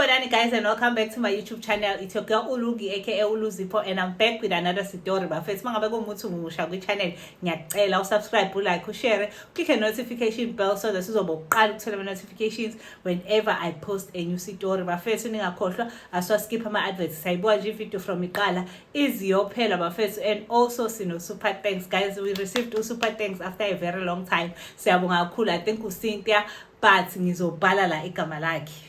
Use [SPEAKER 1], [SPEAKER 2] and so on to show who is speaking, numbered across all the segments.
[SPEAKER 1] Sanibonani guys and welcome back to my YouTube channel. It's your girl Ulungi aka Uluzipho and I'm back with another story. Bafethu, mangabe kuwukuthi umusha kwi-channel, ngiyakucela usubscribe, ulike, ushare, click a notification bell so that uzobe uqala ukuthola ama-notifications whenever I post a new story. Bafethu, ningakhohlwa asiwaskip ama-adverts. Sayibuka nje ivideo from iqala iziyophela, bafethu. And also sino super thanks, guys. We received u-super thanks after a very long time. Siyabonga kakhulu. I think uCynthia, but ngizobhala la igama lakhe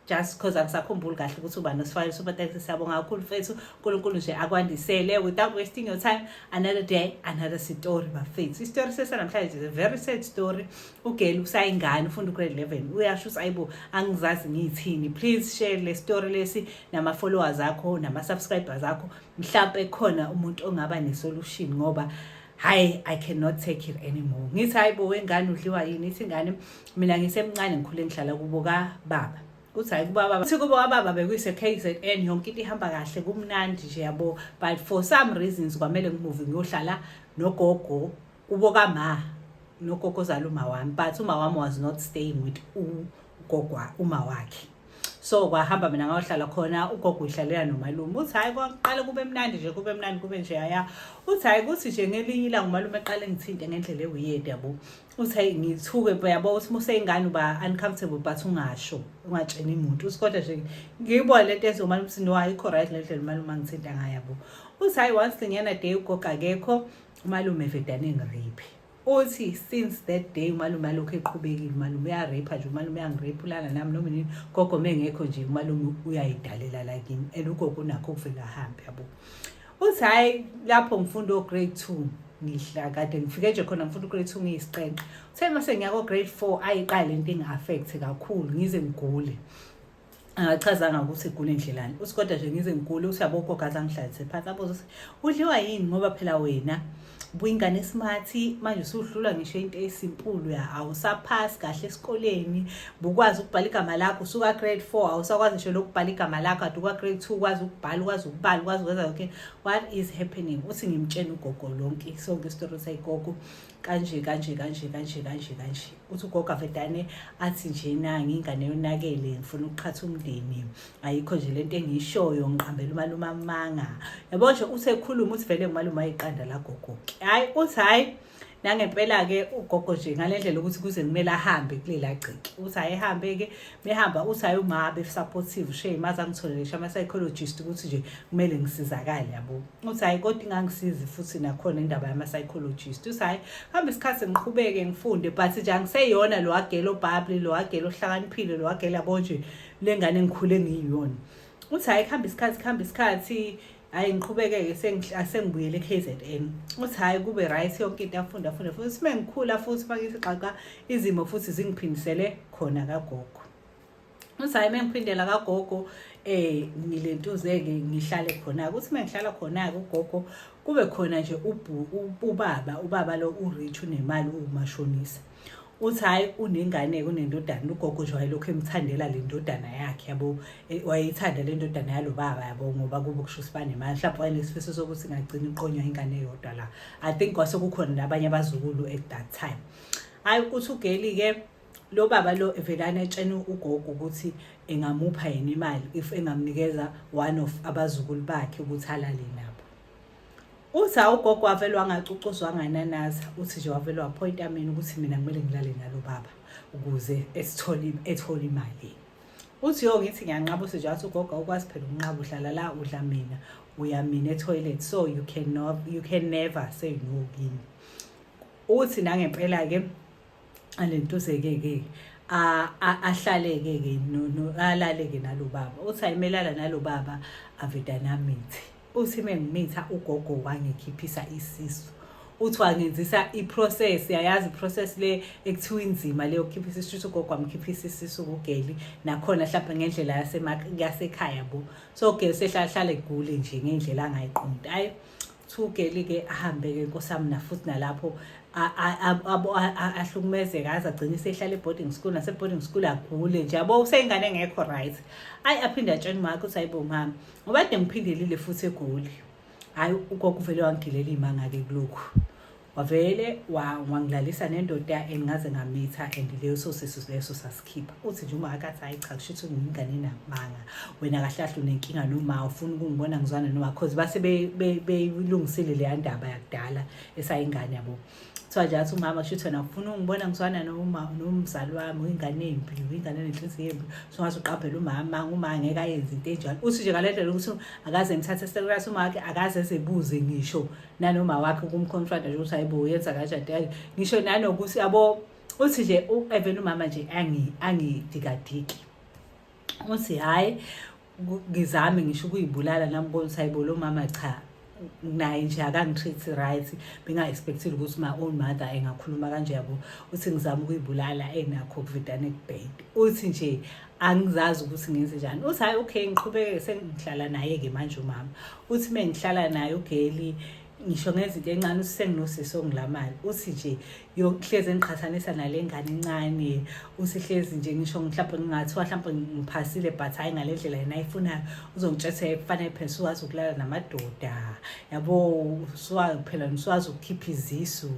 [SPEAKER 1] just because angisakhumbuli kahle ukuthi ubani osifakele super thanks. Siyabonga kakhulu, mfethu. uNkulunkulu nje akwandisele. Without wasting your time, another day, another story, bafethu. Isitori sesanamhlanje is a very sad story. Ugeli usayingane, ufunda ugrade 11. Uyasho ukuthi, "Ayibo, angizazi ngiyithini." Please share le story lesi nama-followers akho, nama-subscribers akho. Mhlawumpe khona umuntu ongaba ne-solution, ngoba hayi, I cannot take it anymore. Ngithi, "Hayi bo, wengane, udliwa yini?" Ithi ingane, "Mina ngisemncane, ngikhule ngihlala kubo kababa." Kuthi hayi, kubaba, kuthi kubo kababa bekuyise KZN, yonke into ihamba kahle, kumnandi nje, yabo. But for some reasons kwamele ngimove, ngiyohlala nogogo kubo kama, nogogo ozala uma wami, but uma wami was not staying with ugogo uma wakhe. So kwahamba mina ngayohlala khona, ugogo uyihlalela nomalume. Uthi hhayi, kwaqala kube mnandi nje, kube mnandi, kube nje aya. Uthi hhayi, kuthi nje ngelinye ilanga umalume eqale ngithinte ngendlela ewuyedi, yabo. Uthi hayi, ngithuke, yabo. Uthi museyingane uba uncomfortable, but ungasho, ungatsheni muntu. Uthi kodwa nje ngiyibone lento ezo umalume, uthi no, ayikho right le ndlela umalume angithinta ngayo, yabo. Uthi hhayi, once ngiyana day ugogo akekho, umalume vedane ngirape. Uthi since that day umalume alokhu eqhubekile, umalume uyarape nje, umalume uyangirape, ulala nami noma nini. Gogo mengekho nje, umalume uyayidalela la kimi and ugogo unakho ukuvela ahambe, yabo. Uthi hhayi, lapho ngifunda o-grade 2, ngihla kade ngifike nje khona, ngifunda u-grade 2, ngiyisiqenqe. Uthe mase ngiya ko-grade 4, ayiqale lento ingi-affect kakhulu, ngize ngigule. Angachazanga ukuthi igule ndlelani. Uthi kodwa nje ngize ngigule. Uthi yabo, ugogo aze angihlalise phansi, abuze ukuthi, "Udliwa yini? Ngoba phela wena buyingane smart, manje usuhlulwa ngisho into esimpulu ya, awusaphasi kahle esikoleni. Bukwazi ukubhala igama lakho usuka grade 4, awusakwazi ngisho lokubhala igama lakho. Ade ukwa grade 2 ukwazi ukubhala, ukwazi ukubala, ukwazi ukwenza yonke. What is happening?" Uthi ngimtshena ugogo lonke, sonke isitori sayigogo, kanje kanje kanje kanje kanje kanje. Uthi ugogo avedane athi nje, "Nangi ingane yonakele, ngifuna ukuqhatha umndeni, ayikho nje lento engiyishoyo, ngiqambela umalume amanga," yabo nje. Uthi ekhuluma, uthi vele umalume ayiqanda la gogo-ke. Hhayi, uthi hhayi, nangempela-ke ugogo nje ngale ndlela ukuthi kuze kumele ahambe kulela gceke. Uthi hhayi, ehambe-ke, mehamba, uthi hhayi, uma be-supportive shame, aze angitholele ngisho ama-psychologist ukuthi nje kumele ngisizakale, yabo. Uthi hhayi, kodwa ingangisizi futhi nakhona indaba yama-psychologist. Uthi hhayi, hambe isikhathi, ngiqhubeke ngifunde, but nje angiseyona lo wagela obubbly, lo wagela ohlakaniphile, lo wagela, yabo nje, le ngane engikhule ngiyiyona. Uthi hhayi, kuhamba isikhathi, kuhamba isikhathi, hhayi, ngiqhubeke-ke, sengibuyele e-KZN. Uthi hhayi, kube right yonke into, afunda afunda futhi. Uma ngikhula futhi, makithi xaxa, izimo futhi zingiphindisele khona kagogo. Uthi hhayi, uma ngiphindela kagogo, ngilentuze-ke, ngihlale khona-ke. Uthi uma ngihlala khona-ke ugogo, kube khona nje ubaba lo u-rich, unemali, uwumashonisa. Uthi hhayi, unengane-ke, unendodana. Ugogo nje wayelokhu emthandela le ndodana yakhe, yabo. Wayeyithanda le ndodana yalo baba, yabo, ngoba kube kusho ukuthi banemali. Mhlawumbe wayenesifiso sokuthi ingagcina iqonywa ingane eyodwa la. I think kwase kukhona nabanye abazukulu at that time. Hhayi, uthi ugeli-ke, lo baba lo evelane etshena ugogo ukuthi engamupha yena imali if engamnikeza one of abazukulu bakhe ukuthi alale nabo. Uthi hawu, ugogo wavele wangacucuzwa, wangananaza. Uthi nje wavele waphoyinta mina ukuthi mina kumele ngilale nalo baba ukuze esithole, ethole imali. Uthi yo, ngithi ngiyanqaba. Uthi nje, wathi ugogo, "Awukwazi phela ukunqaba, uhlala la, udla mina, uya mina etoilet, so you cannot, you can never say no kimi." Uthi nangempela-ke alentuzeke-ke, ahlaleke-ke, alale-ke nalo baba. Uthi ayimelala nalo baba, avedane amithe. Uthi mengimitha, ugogo wangikhiphisa isisu. Uthi wangenzisa i-process, yayazi i-process le ekuthiwa inzima le yokukhiphisa isisu. Ugogo wamkhiphisa isisu kugeli, nakhona mhlawumbe ngendlela yasekhaya, yabo. So ugeli sehlala hlale egule nje ngendlela angayiqondi. Hhayi, uthi ugeli-ke ahambe-ke, nkosami, nafuthi nalapho ahlukumezeka, aze agcine esehlala e-boarding school. Nase-boarding school agule nje, yabo, useyingane engekho right. Hhayi, aphinde atshene umakhe ukuthi, "Hayibo mama, ngoba kade ngiphindelile futhi eGoli." Hhayi, ugogo uvele wangigilela iy'manga-ke kulokhu. Wavele wangilalisa nendoda and ngaze ngamitha, and leso sisu leso sasikhipha. Uthi nje uma akathi, "Hayi cha, kusho ukuthi ngiyingane enamanga wena. Kahle kahle unenkinga noma ufuna ukungibona ngizwana noma," 'cause base beyilungisile leya ndaba yakudala esayingane, yabo. Kuthiwa nje, athi umama, kusho ukuthi wena ufuna ungibona ngizwana noma nomzali wami, uyingane embi, uyingane enenhliziyo embi, sungaze uqaphele umama, uma ngeke ayenze into enjalo. Uthi nje ngale ndlela ukuthi akaze emthathe serious uma wakhe, akaze ezebuze ngisho nanoma wakhe ukumconfronta nje ukuthi, "Hayibo, uyenza kanjani?" Ngisho nanokuthi, yabo, uthi nje even umama nje angidikadiki. Uthi hhayi, ngizame ngisho ukuyibulala nami, ubona ukuthi hayibo, lo mama cha, naye nje akangi-treat right, benga-expectile ukuthi my own mother engakhuluma kanje, yabo. Uthi ngizama ukuyibulala, enakho kuvedane kubhede. Uthi nje angizazi ukuthi ngenze njani. Uthi hhayi, okay, ngiqhubeke sengihlala naye-ke manje umama. Uthi uma ngihlala naye ugeli, ngisho ngezinto encane, uthi senginosisi ongilamali. Uthi nje yokuhlezi engiqhathanisa nale ngane encane. Uthi hlezi nje ngisho mhlawumbe ngingathiwa mhlawumbe ngiphasile, but hhayi ngale ndlela yena ayifunayo, uzongitshela kufanele phela suwazi ukulala namadoda, yabo, phela usuwazi ukukhipha izisu,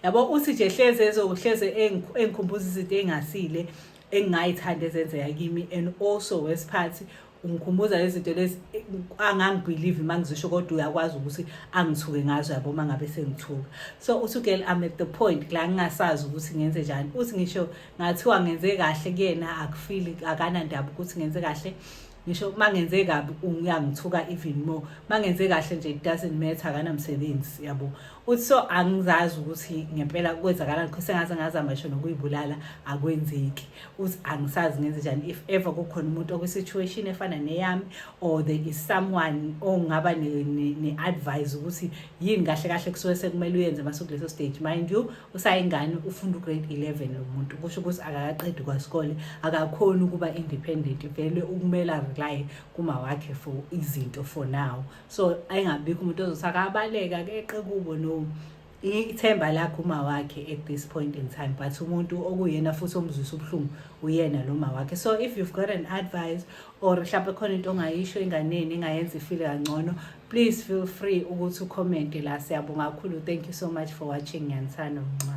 [SPEAKER 1] yabo. Uthi nje hlezi ezohlezi engikhumbuza izinto ey'ngasile engingayithandi ezenzeka kimi, and also wesiphathi ungikhumbuza lezi zinto lezi angangibelieve uma ngizisho, kodwa uyakwazi ukuthi angithuke ngazo, yabo, uma ngabe sengithuka. So uthi girl, I'm at the point la ngingasazi ukuthi ngenze njani. Uthi ngisho ngathiwa ngenze kahle kuyena, akufili, akanandaba ukuthi ngenze kahle. Ngisho uma ngenze kabi, uyangithuka even more. Uma ngenze kahle nje, it doesn't matter, akanamsebenzi, yabo. Uthi so angizazi ukuthi ngempela kwenzakalani, sengaze ngazama ngisho nokuyibulala, akwenzeki. Uthi angisazi ngenze njani. If ever kukhona umuntu okwi-situation efana neyami, or there is someone ongaba ne-advice ukuthi yini kahle kahle kusuke sekumele uyenze mase kuleso stage. Mind you, usayingane, ufunda ugrade 11 lo muntu, kusho ukuthi akakaqedi kwasikole, akakhoni ukuba independent vele, ukumele arely kuma wakhe for izinto for now. So ayingabikho umuntu ozothi akabaleka keqe kubo. No, ithemba lakhe uma wakhe at this point in time, but umuntu okuyena futhi omzwisa ubuhlungu uyena lo ma wakhe. So if you've got an advice or mhlawumbe khona into ongayisho enganeni engayenza ifile kangcono, please feel free ukuthi ucommente la. Siyabonga kakhulu. Thank you so much for watching. Ngiyanithanda. Mncwa.